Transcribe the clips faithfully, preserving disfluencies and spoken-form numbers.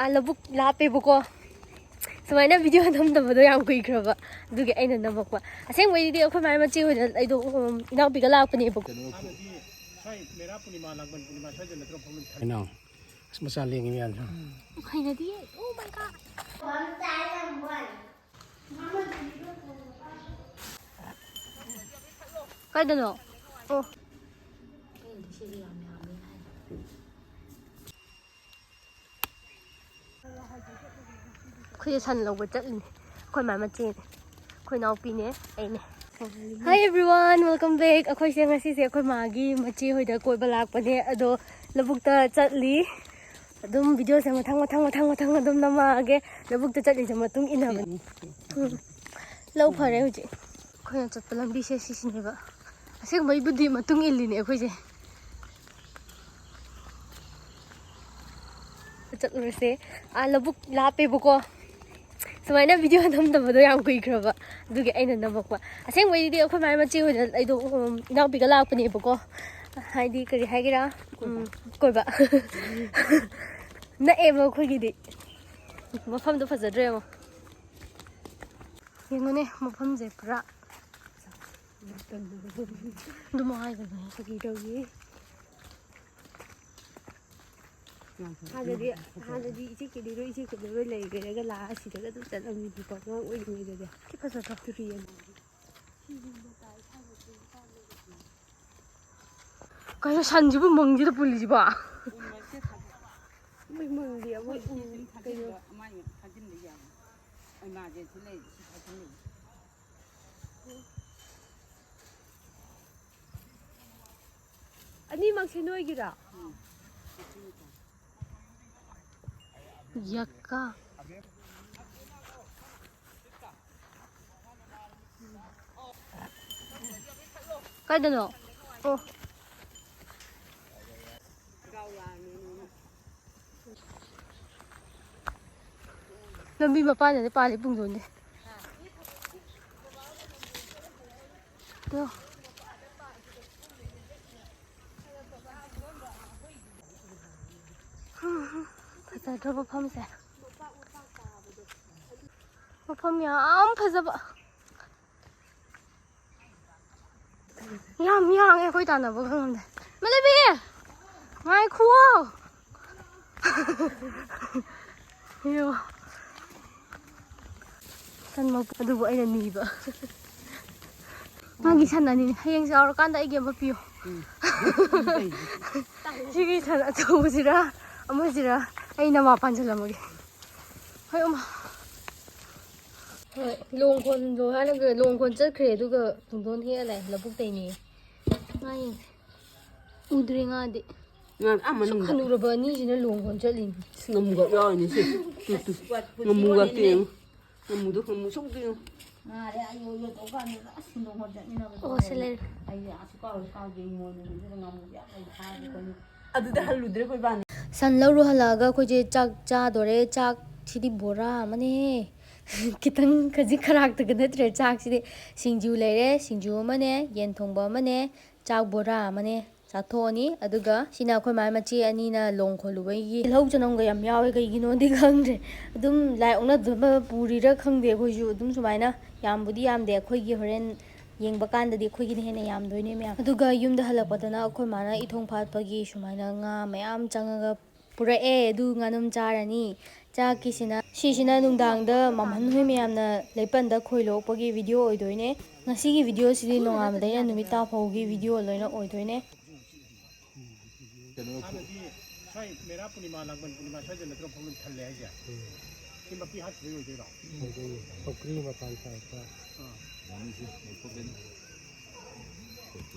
ꯑꯥ ꯂꯧꯕꯨꯛ ꯂꯥꯞꯄꯦꯕꯀꯣ꯫ ꯁꯨꯃꯥꯏꯅ ꯚꯤꯗꯤꯑꯣ ꯅꯝꯗꯕꯗꯣ ꯌꯥꯝ ꯀꯨꯏꯈ꯭ꯔꯕ, ꯑꯗꯨꯒꯤ ꯑꯩꯅ ꯅꯝꯃꯛꯄ꯫ ꯑꯁꯦꯡꯕꯩꯗꯤ ꯑꯩꯈꯣꯏ ꯃꯥꯏ ꯃꯆꯦ ꯍꯣꯏꯗ ꯑꯩꯗꯣ, ꯎꯝ, ꯏꯅꯥꯎꯄꯤꯒ ꯂꯥꯛꯄꯅꯦꯕꯀꯣ꯫ ꯀꯩꯅꯣ? ꯑꯁ, ꯃꯆꯥ ꯂꯦꯡꯉꯤ ꯃꯌꯥꯝꯁꯦ꯫ ꯍꯩꯅꯗꯤꯌꯦ꯫ Oh my God꯫ ꯀꯥꯏꯗꯅꯣ? ꯑꯣ꯫ ꯑꯩꯈꯣꯏꯁꯦ ꯁꯟ ꯂꯧꯕ ꯆꯠꯂꯤꯅꯦ꯫ ꯑꯩꯈꯣꯏ ꯃꯥ ꯃꯆꯦꯅꯦ, ꯑꯩꯈꯣꯏ ꯏꯅꯥꯎꯄꯤꯅꯦ, ꯑꯩꯅꯦ꯫ Hi everyone, welcome back꯫ ꯑꯩꯈꯣꯏꯁꯦ ꯉꯁꯤꯁꯦ ꯑꯩꯈꯣꯏ ꯃꯥꯒꯤ ꯃꯆꯦ ꯍꯣꯏꯗ ꯀꯣꯏꯕ ꯂꯥꯛꯄꯅꯦ꯫ ꯑꯗꯣ ꯂꯧꯕꯨꯛꯇ ꯆꯠꯂꯤ꯫ ꯑꯗꯨꯝ ꯚꯤꯗꯤꯑꯣꯁꯦ ꯃꯊꯪ ꯃꯊꯪ ꯃꯊꯪ ꯃꯊꯪ ꯑꯗꯨꯝ ꯅꯝꯃꯛꯑꯒꯦ꯫ ꯂꯧꯕꯨꯛꯇ ꯆꯠꯂꯤꯁꯦ ꯃꯇꯨꯡ ꯏꯟꯅꯕꯅꯤ꯫ ꯎꯝ꯫ ꯂꯧ ꯐꯔꯦ ꯍꯧꯖꯤꯛ꯫ ꯑꯩꯈꯣꯏꯅ ꯆꯠꯄ ꯂꯝꯕꯤꯁꯦ ꯁꯤꯁꯤꯅꯦꯕ꯫ ꯑꯁꯦꯡꯕꯩꯕꯨꯗꯤ ꯃꯇꯨꯡ ꯏꯜꯂꯤꯅꯦ ꯑꯩꯈꯣꯏꯁꯦ꯫ ꯆꯠꯂꯨꯔꯁꯦ꯫ ꯑꯥ ꯂꯧꯕꯨꯛ ꯂꯥꯞꯄꯦꯕꯀꯣ꯫ ꯁꯨꯃꯥꯏꯅ ꯚꯤꯗꯤꯑꯣ ꯅꯝꯗꯕꯗꯣ ꯌꯥꯝ ꯀꯨꯏꯈ꯭ꯔꯕ, ꯑꯗꯨꯒꯤ ꯑꯩꯅ ꯅꯝꯃꯛꯄ꯫ ꯑꯁꯦꯡꯕꯩꯗꯤ ꯑꯩꯈꯣꯏ ꯃꯥꯏ ꯃꯆꯦ ꯍꯣꯏꯗ ꯑꯩꯗꯣ, ꯎꯝ, ꯏꯅꯥꯎꯄꯤꯒ ꯂꯥꯛꯄꯅꯦꯕꯀꯣ꯫ ꯍꯥꯏꯗꯤ ꯀꯔꯤ ꯍꯥꯏꯒꯦꯔꯥ? ꯎꯝ, ꯀꯣꯏꯕ꯫ ꯅꯛꯑꯦꯕ ꯑꯩꯈꯣꯏꯒꯤꯗꯤ꯫ ꯃꯐꯝꯗꯣ ꯐꯖꯗ꯭ꯔꯣ ꯌꯦꯡꯉꯣ꯫ ꯌꯦꯡꯉꯨꯅꯦ ꯃꯐꯝꯁꯦ ꯄꯨꯔꯥ꯫ ꯑꯗꯨꯝ ꯍꯥꯏꯒꯅꯨꯍꯦ꯫ ꯐꯥꯒꯤ ꯇꯧꯅꯤ꯫ ꯍꯥꯟꯅꯗꯤ, ꯍꯥꯟꯅꯗꯤ ꯏꯆꯦ ꯀꯦꯗꯤꯔꯣꯏ, ꯏꯆꯦ ꯀꯦꯗꯤꯔꯣꯏ ꯂꯩꯈ꯭ꯔꯒ ꯂꯥꯛꯑ ꯁꯤꯗꯒ ꯑꯗꯨꯝ ꯆꯠꯂꯝꯃꯤꯗꯤꯀꯣ, ꯑꯉꯥꯡ ꯑꯣꯏꯔꯤꯉꯩꯗꯗꯤ꯫ ꯁꯤ ꯐꯖꯗ꯭ꯔꯣ? ꯇꯨꯔꯦꯟ꯫ ꯀꯩꯅꯣ ꯁꯟꯁꯤꯕꯨ ꯃꯪꯁꯤꯗ ꯄꯨꯜꯂꯤꯁꯤꯕꯣ? ꯃꯣꯏ ꯃꯪꯗꯤ ꯑꯃ ꯎ-, ꯀꯩꯅꯣ꯫ ꯑꯅꯤꯃꯛꯁꯦ ꯅꯣꯏꯒꯤꯔꯣ? ꯌꯦꯛꯀ꯫ ꯀꯥꯏꯗꯅꯣ? ꯑꯣ꯫ ꯂꯝꯕꯤ ꯃꯄꯥꯟꯗꯗꯤ ꯄꯥꯜꯂꯤ ꯄꯨꯡꯗꯣꯟꯗꯤ꯫ ꯇꯣ꯫ ꯐꯖꯗ꯭ꯔꯣ? ꯃꯐꯝꯁꯦ, ꯃꯐꯝ ꯌꯥꯝ ꯐꯖꯕ, ꯌꯥꯝ ꯌꯥꯡꯉꯦ, ꯑꯩꯈꯣꯏ ꯇꯥꯟꯅꯕ ꯈꯪꯉꯝꯗꯦ꯫ ꯃꯂꯩꯕꯤ! ꯉꯥꯏꯈꯨꯋꯣ! ꯌꯣ꯫ ꯁꯟ ꯃꯄꯨ ꯑꯗꯨꯕꯨ ꯑꯩꯅ ꯅꯤꯕ꯫ ꯃꯥꯒꯤ ꯁꯟ ꯑꯅꯤꯅꯤ꯫ ꯍꯌꯦꯡ ꯆꯥꯎꯔꯀꯥꯟꯗ ꯑꯩꯒꯤ ꯑꯃ ꯄꯤꯌꯨ꯫ ꯁꯤꯒꯤ ꯁꯟ ꯑꯆꯧꯕꯁꯤꯔ ꯑꯃꯁꯤꯔ ꯑꯩ ꯅꯃꯥ ꯄꯥꯟꯁꯤꯜꯂꯝꯃꯒꯦ꯫ ꯍꯣꯏ, ꯑꯃ꯫ ꯍꯣꯏ, ꯂꯣꯡ ꯈꯣꯟꯗꯣ ꯍꯥꯏꯔꯒ ꯂꯣꯡ ꯈꯣꯟ ꯆꯠꯈ꯭ꯔꯦ, ꯑꯗꯨꯒ ꯄꯨꯡꯗꯣꯟ ꯍꯦꯛꯑ ꯂꯥꯛꯑꯦ ꯂꯧꯕꯨꯛꯇꯩꯅꯦ꯫ ꯉꯥ ꯌꯦꯡꯁꯦ꯫ ꯎꯗ꯭ꯔꯦ ꯉꯥꯗꯤ꯫ ꯉꯥ ꯑꯥ ꯁꯨꯛ ꯃꯅꯨꯡꯗ꯫ ꯍꯅꯨꯔꯕ ꯑꯅꯤꯁꯤꯅ ꯂꯣꯡ ꯈꯣꯟ ꯆꯠꯂꯤꯅꯤ꯫ ꯉꯥꯃꯨꯒ ꯌꯥꯎꯔꯤꯅꯦ ꯁꯤ꯫ Two, two. ꯉꯥꯃꯨꯒ ꯌꯦꯡꯉꯨ꯫ ꯉꯥꯃꯨꯗꯣ, ꯉꯥꯃꯨ ꯁꯣꯛꯇꯣ ꯌꯦꯡꯉꯨ꯫ ꯉꯥꯔꯦ ꯑꯩ ꯌꯣ ꯌꯣ ꯇꯧ ꯀꯥꯟꯗꯨꯗ ꯑꯁ ꯂꯣꯡ ꯈꯣꯟ ꯆꯠꯃꯤꯟꯅꯕꯗꯣ꯫ ꯑꯣ, ꯁꯤ ꯂꯩꯔꯦ꯫ ꯑꯩꯗꯤ ꯑꯁꯨꯛ ꯀꯥꯎꯔꯦ ꯀꯥꯎꯗꯦ ꯏꯃꯣꯏꯅꯨꯒꯤꯗꯨꯗ ꯉꯥꯃꯨ ꯌꯥꯝ ꯂꯩ ꯐꯥꯒꯦ ꯈꯣꯠꯅꯤ꯫ ꯑꯗꯨꯗ ꯍꯜꯂꯨꯗ꯭ꯔꯦ ꯑꯩꯈꯣꯏ ꯏꯕꯥꯅꯤ꯫ ꯁꯟ ꯂꯧꯔꯨ ꯍꯜꯂꯛꯑꯒ ꯑꯩꯈꯣꯏꯁꯦ ꯆꯥꯛ ꯆꯥꯗꯣꯔꯦ꯫ ꯆꯥꯛꯁꯤꯗꯤ ꯕꯣꯔꯥ ꯑꯃꯅꯦꯍꯦ꯫ ꯈꯤꯇꯪ ꯈꯖꯤꯛ ꯈꯔꯥꯛꯇꯒ ꯅꯠꯇ꯭ꯔꯦ ꯆꯥꯛꯁꯤꯗꯤ꯫ ꯁꯤꯡꯖꯨ ꯂꯩꯔꯦ, ꯁꯤꯡꯖꯨ ꯑꯃꯅꯦ, ꯌꯦꯟ ꯊꯣꯡꯕ ꯑꯃꯅꯦ, ꯆꯥꯛ ꯕꯣꯔꯥ ꯑꯃꯅꯦ ꯆꯥꯊꯣꯛꯑꯅꯤ꯫ ꯑꯗꯨꯒ ꯁꯤꯅ ꯑꯩꯈꯣꯏ ꯃꯥꯏ ꯃꯆꯦ ꯑꯅꯤꯅ ꯂꯣꯡ ꯈꯣꯜꯂꯨꯕꯒꯤ ꯇꯤꯜꯍꯧ ꯆꯅꯝꯒ ꯌꯥꯝ ꯌꯥꯎꯋꯦ, ꯀꯩꯒꯤꯅꯣꯗꯤ ꯈꯪꯗ꯭ꯔꯦ꯫ ꯑꯗꯨꯝ ꯂꯥꯏ ꯑꯣꯛꯅꯗꯕ ꯄꯨꯔꯤꯔꯥ ꯈꯪꯗꯦ, ꯑꯩꯈꯣꯏꯁꯨ ꯑꯗꯨꯝ ꯁꯨꯃꯥꯏꯅ ꯌꯥꯝꯕꯨꯗꯤ ꯌꯥꯝꯗꯦ꯫ ꯑꯩꯈꯣꯏꯒꯤ ꯍꯣꯔꯦꯟ ꯌꯦꯡꯕ ꯀꯥꯟꯗꯗꯤ ꯑꯩꯈꯣꯏꯒꯤꯅ ꯍꯦꯟꯅ ꯌꯥꯝꯗꯣꯏꯅꯦ ꯃꯌꯥꯝ꯫ ꯑꯗꯨꯒ ꯌꯨꯝꯗ ꯍꯜꯂꯛꯄꯗꯅ ꯑꯩꯈꯣꯏ ꯃꯥꯅ ꯏꯊꯣꯡ ꯐꯥꯠꯄꯒꯤ ꯁꯨꯃꯥꯏꯅ ꯉꯥ ꯃꯌꯥꯝ ꯆꯪꯉꯒ ꯄꯨꯔꯛꯑꯦ꯫ ꯑꯗꯨ ꯉꯥꯅꯨꯝ ꯆꯥꯔꯅꯤ꯫ ꯆꯥꯛꯀꯤꯁꯤꯅ, ꯁꯤꯁꯤꯅ ꯅꯨꯡꯗꯥꯡꯗ ꯃꯝꯍꯟ ꯍꯣꯏ ꯃꯌꯥꯝꯅ ꯂꯩꯄꯟꯗ ꯈꯣꯏ ꯂꯣꯛꯄꯒꯤ ꯚꯤꯗꯤꯑꯣ ꯑꯣꯏꯗꯣꯏꯅꯦ꯫ ꯉꯁꯤꯒꯤ ꯚꯤꯗꯤꯑꯣꯁꯤꯗꯤ ꯅꯣꯡꯉꯥꯟꯕꯗꯩꯅ ꯅꯨꯃꯤꯠ ꯇꯥ ꯐꯥꯎꯒꯤ ꯚꯤꯗꯤꯑꯣ ꯂꯣꯏꯅ ꯑꯣꯏꯗꯣꯏꯅꯦ꯫ ꯀꯩꯅꯣ ꯍꯥꯟꯅꯗꯤ ꯁ꯭ꯋꯥꯏ ꯃꯦꯔꯥ ꯄꯨꯔꯅꯤꯃꯥ, ꯂꯥꯡꯕꯟ ꯄꯨꯔꯅꯤꯃꯥ ꯁ꯭ꯋꯥꯏꯗ ꯅꯠꯇ꯭ꯔꯣ ꯐꯝꯕ ꯊꯜꯂꯦ ꯍꯥꯏꯁꯦ? ꯁꯤ ꯃꯄꯤ ꯍꯥꯠꯈꯤꯕꯩ ꯑꯣꯏꯗꯣꯏꯔꯣ? ꯑꯣꯏꯗꯣꯏꯅꯦ꯫ ꯄꯨꯈ꯭ꯔꯤ ꯃꯄꯥꯟ ꯁꯥꯏꯠꯇ꯫ ꯑꯥ꯫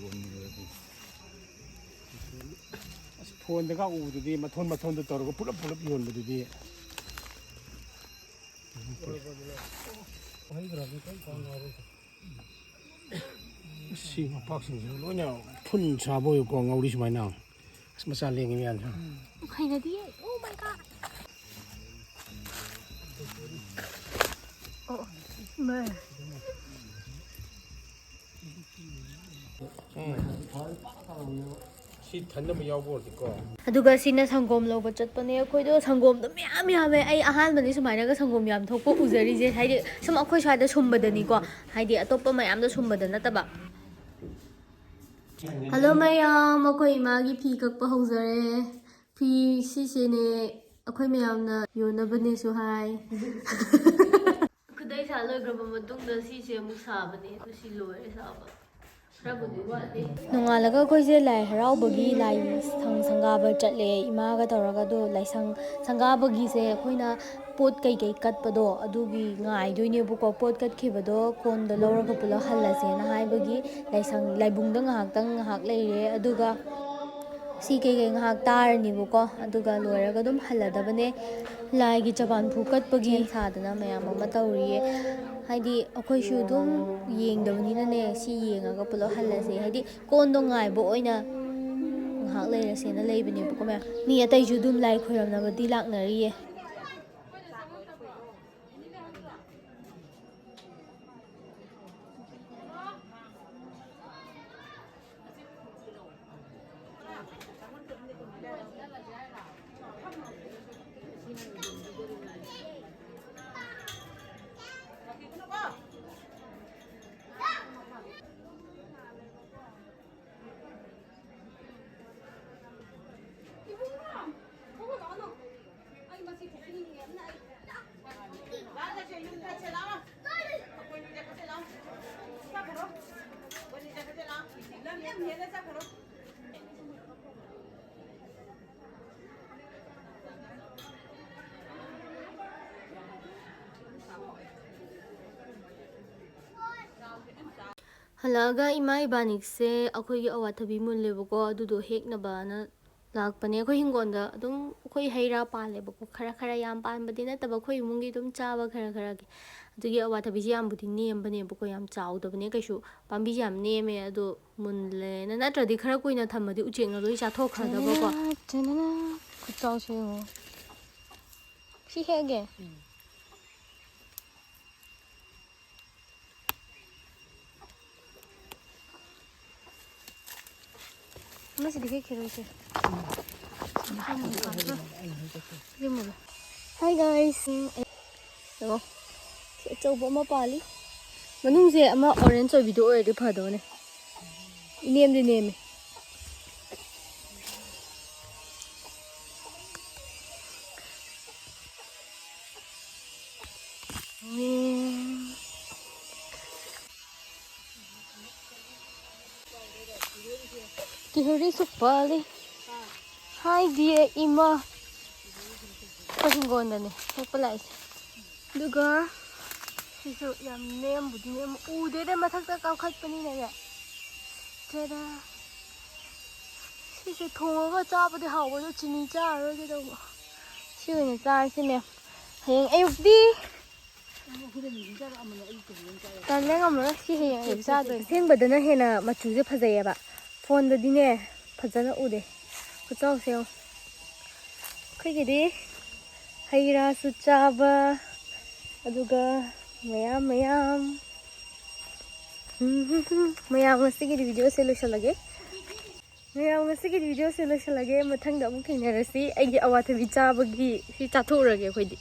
ꯑꯁ, ꯐꯣꯟꯗꯒ ꯎꯕꯗꯨꯗꯤ, ꯃꯊꯣꯟ ꯃꯊꯣꯟꯗ ꯇꯧꯔꯒ ꯄꯨꯂꯞ ꯄꯨꯂꯞ ꯌꯣꯟꯕꯗꯨꯗꯤ꯫ ꯁꯤ ꯃꯄꯥꯛꯁꯤꯡꯁꯤ ꯂꯣꯏꯅ ꯐꯨꯟ ꯁꯥꯕ ꯑꯣꯏꯀꯣ, ꯉꯧꯔꯤ ꯁꯨꯃꯥꯏꯅ꯫ ꯑꯁ, ꯃꯆꯥ ꯂꯦꯡꯉꯤ ꯃꯌꯥꯝꯁꯦ꯫ ꯍꯩꯅꯗꯤꯌꯦ꯫ Oh my God. ꯑꯣ, ꯏꯃꯥ꯫ ꯎꯝ꯫ ꯁꯤ ꯊꯟꯅꯕ ꯌꯥꯎꯕ ꯑꯣꯏꯔꯗꯤꯀꯣ꯫ ꯑꯗꯨꯒ ꯁꯤꯅ ꯁꯪꯒꯣꯝ ꯂꯧꯕ ꯆꯠꯄꯅꯦ꯫ ꯑꯩꯈꯣꯏꯗꯣ ꯁꯪꯒꯣꯝꯗꯣ ꯃꯌꯥꯝ ꯌꯥꯝꯃꯦ꯫ ꯑꯩ ꯑꯍꯥꯟꯕꯅꯤ ꯁꯨꯃꯥꯏꯅꯒ ꯁꯪꯒꯣꯝ ꯌꯥꯝ ꯊꯣꯛꯄ ꯎꯖꯔꯤꯁꯦ꯫ ꯍꯥꯏꯗꯤ ꯁꯨꯝ ꯑꯩꯈꯣꯏ ꯁ꯭ꯋꯥꯏꯗ ꯁꯨꯝꯕꯗꯅꯤꯀꯣ, ꯍꯥꯏꯗꯤ ꯑꯇꯣꯞꯄ ꯃꯌꯥꯝꯗ ꯁꯨꯝꯕꯗ ꯅꯠꯇꯕ꯫ ꯍꯜꯂꯣ ꯃꯌꯥꯝ, ꯑꯩꯈꯣꯏ ꯏꯃꯥꯒꯤ ꯐꯤ ꯀꯛꯄ ꯍꯧꯖꯔꯦ꯫ ꯐꯤ ꯁꯤꯁꯤꯅꯦ ꯑꯩꯈꯣꯏ ꯃꯌꯥꯝꯅ ꯌꯣꯟꯅꯕꯅꯦꯁꯨ ꯍꯥꯏ꯫ ꯈꯨꯗꯩ ꯁꯥ ꯂꯣꯏꯈ꯭ꯔꯕ ꯃꯇꯨꯡꯗ ꯁꯤꯁꯦ ꯑꯃꯨꯛ ꯁꯥꯕꯅꯦ꯫ ꯑꯗꯨ ꯁꯤ ꯂꯣꯏꯔꯦ ꯁꯥꯕ꯫ ꯈꯔꯕꯨꯗꯤ ꯋꯥꯠꯂꯤ꯫ ꯅꯣꯡꯉꯥꯜꯂꯒ ꯑꯩꯈꯣꯏꯁꯦ ꯂꯥꯏ ꯍꯔꯥꯎꯕꯒꯤ ꯂꯥꯏꯁꯪ ꯁꯪꯒꯥꯕ ꯆꯠꯂꯦ ꯏꯃꯥꯒ ꯇꯧꯔꯒ꯫ ꯑꯗꯣ ꯂꯥꯏꯁꯪ ꯁꯪꯒꯥꯕꯒꯤꯁꯦ ꯑꯩꯈꯣꯏꯅ ꯄꯣꯠ ꯀꯩꯀꯩ ꯀꯠꯄꯗꯣ ꯑꯗꯨꯒꯤ ꯉꯥꯏꯗꯣꯏꯅꯦꯕꯀꯣ꯫ ꯄꯣꯠ ꯀꯠꯈꯤꯕꯗꯣ ꯀꯣꯟꯗ ꯂꯧꯔꯒ ꯄꯨꯂꯞ ꯍꯜꯂꯁꯦꯅ ꯍꯥꯏꯕꯒꯤ ꯂꯥꯏꯁꯪ ꯂꯥꯏꯕꯨꯡꯗ ꯉꯥꯏꯍꯥꯛꯇꯪ ꯉꯥꯏꯍꯥꯛ ꯂꯩꯔꯦ꯫ ꯑꯗꯨꯒ ꯁꯤ ꯀꯩꯀꯩ ꯉꯥꯏꯍꯥꯛ ꯇꯥꯔꯅꯤꯕꯀꯣ, ꯑꯗꯨꯒ ꯂꯣꯏꯔꯒ ꯑꯗꯨꯝ ꯍꯜꯂꯗꯕꯅꯦ꯫ ꯂꯥꯏꯒꯤ ꯆꯕꯥꯟ ꯐꯨ ꯀꯠꯄꯒꯤ ꯁꯥꯗꯅ ꯃꯌꯥꯝ ꯑꯃ ꯇꯧꯔꯤꯌꯦ꯫ ꯍꯥꯏꯗꯤ ꯑꯩꯈꯣꯏꯁꯨ ꯑꯗꯨꯝ ꯌꯦꯡꯗꯕꯅꯤꯅꯅꯦ, ꯁꯤ ꯌꯦꯡꯉꯒ ꯄꯨꯂꯞ ꯍꯜꯂꯁꯦ꯫ ꯍꯥꯏꯗꯤ ꯀꯣꯟꯗꯣ ꯉꯥꯏꯕ ꯑꯣꯏꯅ ꯉꯥꯏꯍꯥꯛ ꯂꯩꯔꯁꯦꯅ ꯂꯩꯕꯅꯦꯕꯀꯣ ꯃꯌꯥꯝ꯫ ꯃꯤ ꯑꯇꯩꯁꯨ ꯑꯗꯨꯝ ꯂꯥꯏ ꯈꯣꯏꯔꯝꯅꯕꯗꯤ ꯂꯥꯛꯅꯔꯤꯌꯦ꯫ ꯍꯜꯂꯛꯑꯒ ꯏꯃꯥ ꯏꯕꯥꯅꯤꯁꯦ ꯑꯩꯈꯣꯏꯒꯤ ꯑꯋꯥꯊꯕꯤ ꯃꯨꯜꯂꯦꯕꯀꯣ, ꯑꯗꯨꯗꯣ ꯍꯦꯛꯅꯕꯅ ꯂꯥꯛꯄꯅꯦ꯫ ꯑꯩꯈꯣꯏ ꯍꯤꯡꯒꯣꯜꯗ ꯑꯗꯨꯝ ꯑꯩꯈꯣꯏ ꯍꯩ ꯔꯥ ꯄꯥꯜꯂꯦꯕꯀꯣ, ꯈꯔ ꯈꯔ, ꯌꯥꯝ ꯄꯥꯟꯕꯗꯤ ꯅꯠꯇꯕ, ꯑꯩꯈꯣꯏ ꯏꯃꯨꯡꯒꯤ ꯑꯗꯨꯝ ꯆꯥꯕ ꯈꯔ ꯈꯔꯒꯤ꯫ ꯑꯗꯨꯒꯤ ꯑꯋꯥꯊꯕꯤꯁꯦ ꯌꯥꯝꯕꯨꯗꯤ ꯅꯦꯝꯕꯅꯦꯕꯀꯣ, ꯌꯥꯝ ꯆꯥꯎꯗꯕꯅꯦ ꯀꯩꯁꯨ꯫ ꯄꯥꯝꯕꯤꯁꯦ ꯌꯥꯝ ꯅꯦꯝꯃꯦ, ꯑꯗꯣ ꯃꯨꯜꯂꯦꯅ, ꯅꯠꯇ꯭ꯔꯗꯤ ꯈꯔ ꯀꯨꯏꯅ ꯊꯝꯃꯗꯤ ꯎꯆꯦꯛꯅ ꯂꯣꯏ ꯆꯥꯊꯣꯛꯈ꯭ꯔꯗꯕꯀꯣ꯫ ꯈꯨꯠꯆꯥꯎꯁꯦ ꯌꯦꯡꯉꯣ꯫ ꯁꯤ ꯍꯦꯛꯑꯒꯦ꯫ ꯃꯁꯤꯗꯤ ꯍꯦꯛꯈꯤꯔꯣꯏꯁꯦ꯫ ꯌꯦꯡꯉꯨꯔꯣ꯫ Hi guys꯫ ꯌꯦꯡꯉꯣ꯫ ꯁꯤ ꯑꯆꯧꯕ ꯑꯃ ꯄꯥꯜꯂꯤ꯫ ꯃꯅꯨꯡꯁꯦ ꯑꯃ orange ꯑꯣꯏꯕꯤꯗꯣ ꯑꯣꯏꯔꯗꯤ ꯐꯗꯧꯅꯦ꯫ ꯏꯅꯦꯝꯗꯤ ꯅꯦꯝꯃꯦ꯫ ꯀꯤꯍꯣꯔꯤꯁꯨ ꯄꯥꯜꯂꯤ꯫ ꯍꯥꯏꯗꯤꯌꯦ ꯏꯃꯥ꯫ ꯑꯩꯈꯣꯏ ꯍꯤꯡꯒꯣꯜꯗꯅꯦ ꯍꯦꯛꯄ ꯂꯥꯛꯏꯁꯦ꯫ ꯑꯗꯨꯒ ꯁꯤꯁꯨ ꯌꯥꯝ ꯅꯦꯝꯕꯨꯗꯤ ꯅꯦꯝ ꯎꯗꯦꯗ ꯃꯊꯛꯇ ꯀꯥꯈꯠꯄꯅꯤꯅꯅꯦ꯫ ꯇꯦꯗꯥ! ꯁꯤꯁꯦ ꯊꯣꯡꯉꯒ ꯆꯥꯕꯗꯤ ꯍꯥꯎꯕ, ꯑꯗꯣ ꯆꯤꯅꯤ ꯆꯥꯔꯔꯣꯏꯒꯦ ꯇꯧꯕ꯫ ꯁꯤ ꯑꯣꯏꯅ ꯆꯥꯔꯁꯤ ꯃꯦꯝ꯫ ꯍꯌꯦꯡ ꯑꯌꯨꯛꯇꯤ ꯇꯜꯂꯦ, ꯉꯝꯃꯔꯣꯏ꯫ ꯁꯤ ꯍꯌꯦꯡ ꯑꯌꯨꯛ ꯆꯥꯗꯣꯏꯅꯦ꯫ ꯑꯁꯦꯡꯕꯗꯅ ꯍꯦꯟꯅ ꯃꯆꯨꯁꯦ ꯐꯖꯩꯌꯦꯕ꯫ ꯐꯣꯟꯗꯗꯤꯅꯦ ꯐꯖꯅ ꯎꯗꯦ꯫ ꯈꯨꯆꯥꯎꯁꯦ ꯌꯦꯡꯉꯣ꯫ ꯑꯩꯈꯣꯏꯒꯤꯗꯤ ꯍꯩ ꯔꯥꯁꯨ ꯆꯥꯕ, ꯑꯗꯨꯒ ꯃꯌꯥꯝ ꯃꯌꯥꯝ꯫ ꯃꯌꯥꯝ ꯉꯁꯤꯒꯤꯗꯤ video ꯁꯦ ꯂꯣꯏꯁꯤꯜꯂꯒꯦ꯫ ꯃꯌꯥꯝ ꯉꯁꯤꯒꯤꯗꯤ video ꯁꯦ ꯂꯣꯏꯁꯤꯜꯂꯒꯦ꯫ ꯃꯊꯪꯗ ꯑꯃꯨꯛ ꯊꯦꯡꯅꯔꯁꯤ꯫ ꯑꯩꯒꯤ ꯑꯋꯥꯊꯕꯤ ꯆꯥꯕꯒꯤ ꯁꯤ ꯆꯥꯊꯣꯛꯎꯔꯒꯦ ꯑꯩꯈꯣꯏꯗꯤ꯫